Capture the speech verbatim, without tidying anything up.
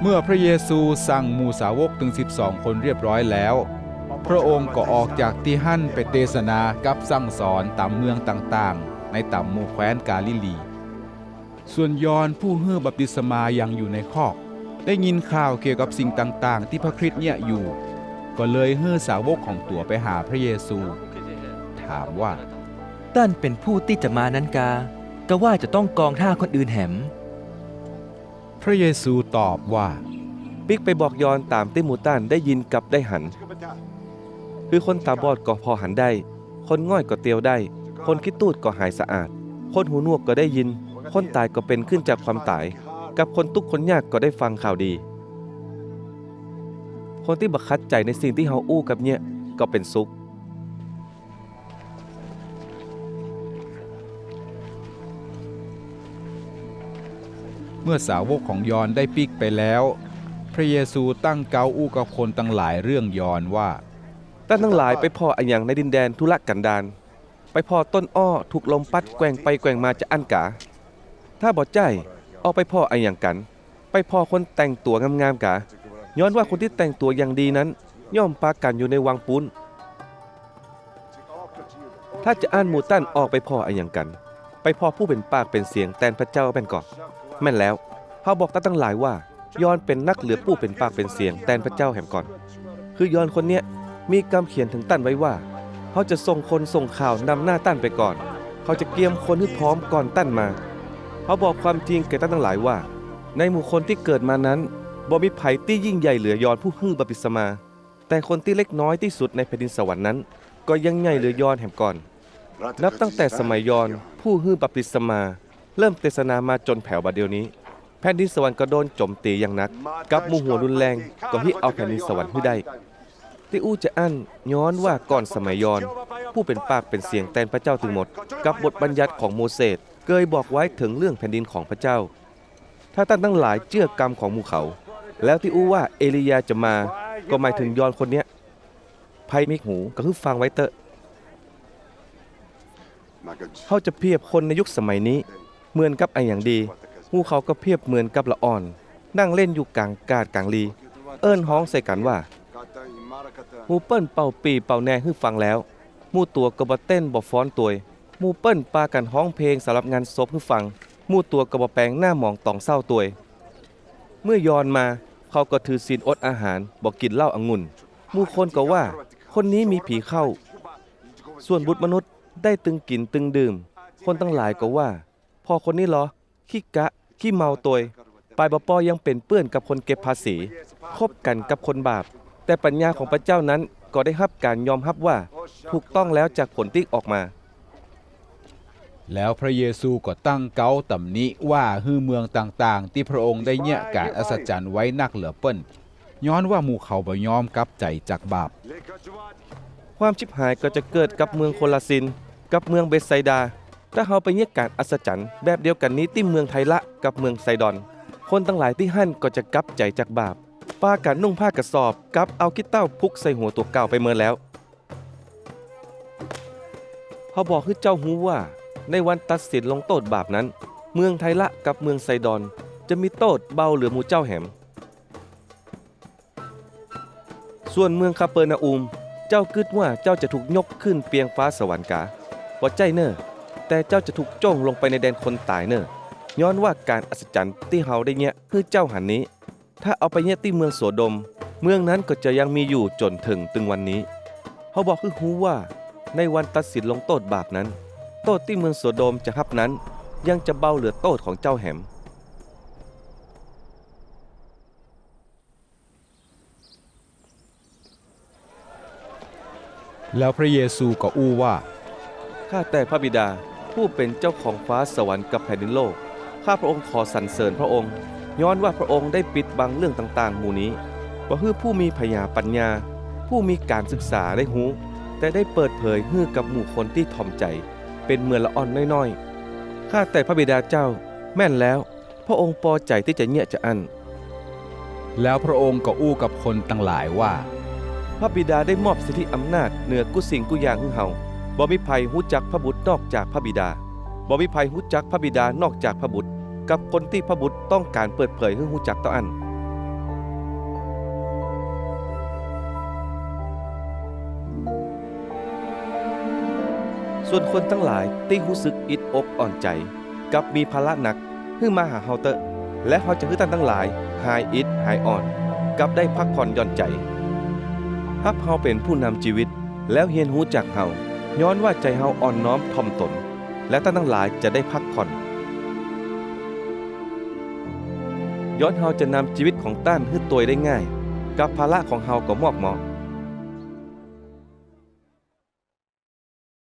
เมื่อพระเยซูสั่งหมู่สาวกตึงสิบสองคนเรียบร้อยแล้ว พระองค์ก็ออกจากตี้หั้นไปเตสนากับสั่งสอนต๋ามเมืองต่างๆ ในต๋ามหมู่แคว้นกาลิลี ส่วนยอห์นผู้หื้อบัพติศมายังอยู่ในคอก ได้ยินข่าวเกี่ยวกับสิ่งต่างๆ ตี้พระคริสต์เยียะอยู่ ก็เลยหื้อสาวกของตั๋วไปหาพระเยซู ถามว่า ต้านเป๋นผู้ตี้จะมานั้นกา กาว่าจะต้องกองถ้าคนอื่นแหม พระเยซูตอบว่า ปิ๊กไปบอกยอห์นต๋ามตี้หมู่ต้านได้ยินกับได้หัน คือคนต๋าบอดก็ผ่อหันได้ คนง่อยก็เตียวได้ คนขี้ตู้ดก็หายสะอาด คนหูหนวกก็ได้ยิน คนต๋ายก็เป๋นขึ้นจากความต๋าย กับคนตุ๊กข์คนยากก็ได้ฟังข่าวดี คนตี้บ่ขัดใจ๋ในสิ่งตี้เฮาอู้กับเยียะก็เป๋นสุข เมื่อสาวกของยอห์นได้ปิ๊กไปแล้ว พระเยซูตั้งเก๊าอู้กับคนตังหลายเรื่องยอห์นว่า ต้านตังหลายไปผ่ออะหยังในดินแดนทุรกั๋นดาร ไปผ่อต้นอ้อถูกลมปั๊ดแกว่งไปแกว่งมาจาอั้นกา ถ้าบ่ใจ้ ออกไปผ่ออะหยังกั๋น ไปผ่อคนแต่งตั๋วงามๆ กา ย้อนว่าคนตี้แต่งตั๋วอย่างดีนั้น ย่อมปากั๋นอยู่ในวังปู๊น ถ้าจาอั้นหมู่ต้านออกไปผ่ออะหยังกั๋น ไปผ่อผู้เป๋นปากเป๋นเสียงแตนพระเจ้าแม่นก่อ แม่นแล้ว เฮาบอกต้านตังหลายว่า ยอห์นเป๋นนักเหลือผู้เป๋นปากเป๋นเสียงแตนพระเจ้าแหมก่อน คือยอห์นคนเนี้ย มีกำเขียนเถิงต้านไว้ว่า เขาจะส่งคนส่งข่าวนำหน้าต้านไปก่อน เขาจะเกียมคนหื้อพร้อมก่อนต้านมา เขาบอกความจริงแก่ต้านตังหลายว่า ในหมู่คนตี้เกิดมานั้น บ่มีใผตี้ยิ่งใหญ่เหลือยอห์นผู้หื้อบัพติศมา แต่คนตี้เล็กน้อยตี้สุดในแผ่นดินสวรรค์นั้น ก็ยังใหญ่เหลือยอห์นแหมก่อน นับตั้งแต่สมัยยอห์นผู้หื้อบัพติศมา เริ่มเตสนามาจ๋นแผวบ่าเดี่ยวนี้ แผ่นดินสวรรค์ก็โดนโจมตีอย่างนัก กับหมู่หัวรุนแรงก็ฮิเอาแผ่นดินสวรรค์หื้อได้ ตี้อู้จาอั้น ย้อนว่าก่อนสมัยยอห์น ผู้เป๋นปากเป๋นเสียงแตนพระเจ้าตึงหมด กับบทบัญญัติของโมเสส เกยบอกไว้เถิงเรื่องแผ่นดินของพระเจ้า ถ้าต้านตังหลายเจื้อกำของหมู่เขา แล้วตี้อู้ว่าเอลียาห์จะมา ก็หมายเถิงยอห์นคนเนี้ย ใผมีหูก็หื้อฟังไว้เต๊อะ เฮาจะเปรียบคนในยุคสมัยนี้ เหมือนกับอะหยังดี หมู่เขาก็เปรียบเหมือนกับละอ่อน นั่งเล่นอยู่ก๋างกาดก๋างลี เอิ้นฮ้องใส่กั๋นว่า หมู่เปิ้นเป่าปี่เป่าแนหื้อฟังแล้ว หมู่ตั๋วก็บ่เต้นบ่ฟ้อนตวย หมู่เปิ้นปากั๋นฮ้องเพลงสำหรับงานศพหื้อฟัง หมู่ตั๋วก็บ่แป๋งหน้าหมองต๋องเศร้าตวย เมื่อยอห์นมา เขาก็ถือศีลอดอาหาร บ่กิ๋นเหล้าองุ่น หมู่คนก็ว่า คนนี้มีผีเข้า ส่วนบุตรมนุษย์ได้ตึงกิ๋นตึงดื่ม คนตังหลายก็ว่า ผ่อคนนี้ลอ ขี้กะ ขี้เมาตวย ป่ายบ่ปอยังเป๋นเปื้อนกับคนเก็บภาษี คบกั๋นกับคนบาป แต่ปั๋ญญาของพระเจ้านั้นก็ได้ฮับก๋านยอมฮับว่าถูกต้องแล้วจากผลตี้ออกมา แล้วพระเยซูก็ตั้งเก๊าตำหนิว่าหื้อเมืองต่างๆ ตี้พระองค์ได้เยียะก๋านอัศจรรย์ไว้นักเหลือเปิ้น ย้อนว่าหมู่เขาบ่ยอมกลับใจ๋จากบาป ความฉิบหายก็จะเกิดกับเมืองโคราซิน กับเมืองเบธไซดา ถ้าเฮาไปเยียะก๋านอัศจรรย์แบบเดียวกั๋นนี้ตี้เมืองไทระกับเมืองไซดอน คนตังหลายตี้หั้นก็จะกลับใจ๋จากบาป ปากั๋นนุ่งผ้ากระสอบ กับเอาขี้เต้าพุกใส่หัวตั๋วเก่าไปเมินแล้ว เฮาบอกหื้อเจ้าฮู้ว่า ในวันตัดสินลงโต้ษบาปนั้น เมืองไทระกับเมืองไซดอน จะมีโต้ษเบาเหลือหมู่เจ้าแหม ส่วนเมืองคาเปอรนาอุม เจ้ากึ๊ดว่าเจ้าจะถูกยกขึ้นเปียงฟ้าสวรรค์กา บ่ใจ้เน่อ แต่เจ้าจะถูกโจ้งลงไปในแดนคนต๋ายเน่อ ย้อนว่าก๋านอัศจรรย์ตี้เฮาได้เยียะหื้อเจ้าหันนี้ ถ้าเอาไปเยียะตี้เมืองโสโดม เมืองนั้นก็จะยังมีอยู่จ๋นเถิงตึงวันนี้ เฮาบอกหื้อฮู้ว่า ในวันตัดสินลงโต้ษบาปนั้น โต้ษตี้เมืองโสโดมจะฮับนั้น ยังจะเบาเหลือโต้ษของเจ้าแหม แล้วพระเยซูก็อู้ว่า ข้าแต่พระบิดา ผู้เป๋นเจ้าของฟ้าสวรรค์กับแผ่นดินโลก ข้าพระองค์ขอสรรเสริญพระองค์ ย้อนว่าพระองค์ได้ปิดบังเรื่องต่างๆ หมู่นี้ บ่หื้อผู้มีผญาปั๋ญญา ผู้มีก๋านศึกษาได้ฮู้ แต่ได้เปิดเผยหื้อกับหมู่คนตี้ถ่อมใจ๋ เป๋นเหมือนละอ่อนน้อยๆ ข้าแต่พระบิดาเจ้า แม่นแล้ว พระองค์ปอใจ๋ตี้จะเยียะจาอั้น แล้วพระองค์ก็อู้กับคนตังหลายว่า พระบิดาได้มอบสิทธิอำนาจเหนือกู้สิ่งกู้อย่างหื้อเฮา บ่มีใผฮู้จักพระบุตรนอกจากพระบิดา บ่มีใผฮู้จักพระบิดานอกจากพระบุตร กับคนตี้พระบุตรต้องก๋านเปิดเผยหื้อฮู้จักเต้าอั้น ส่วนคนตังหลายตี้ฮู้สึกอิดอกอ่อนใจ๋ กับมีภาระหนัก หื้อมาหาเฮาเต๊อะ และเฮาจะหื้อต้านตังหลายหายอิดหายอ่อน กับได้พักผ่อนหย่อนใจ๋ ฮับเฮาเป๋นผู้นำจีวิต แล้วเฮียนฮู้จากเฮา ย้อนว่าใจ๋เฮาอ่อนน้อมถ่อมต๋น แล้วต้านตังหลายจะได้พักผ่อน ย้อนเฮาจะนำจีวิตของต้านหื้อตวยได้ง่าย กับภาระของเฮาก็มอบเหมาะ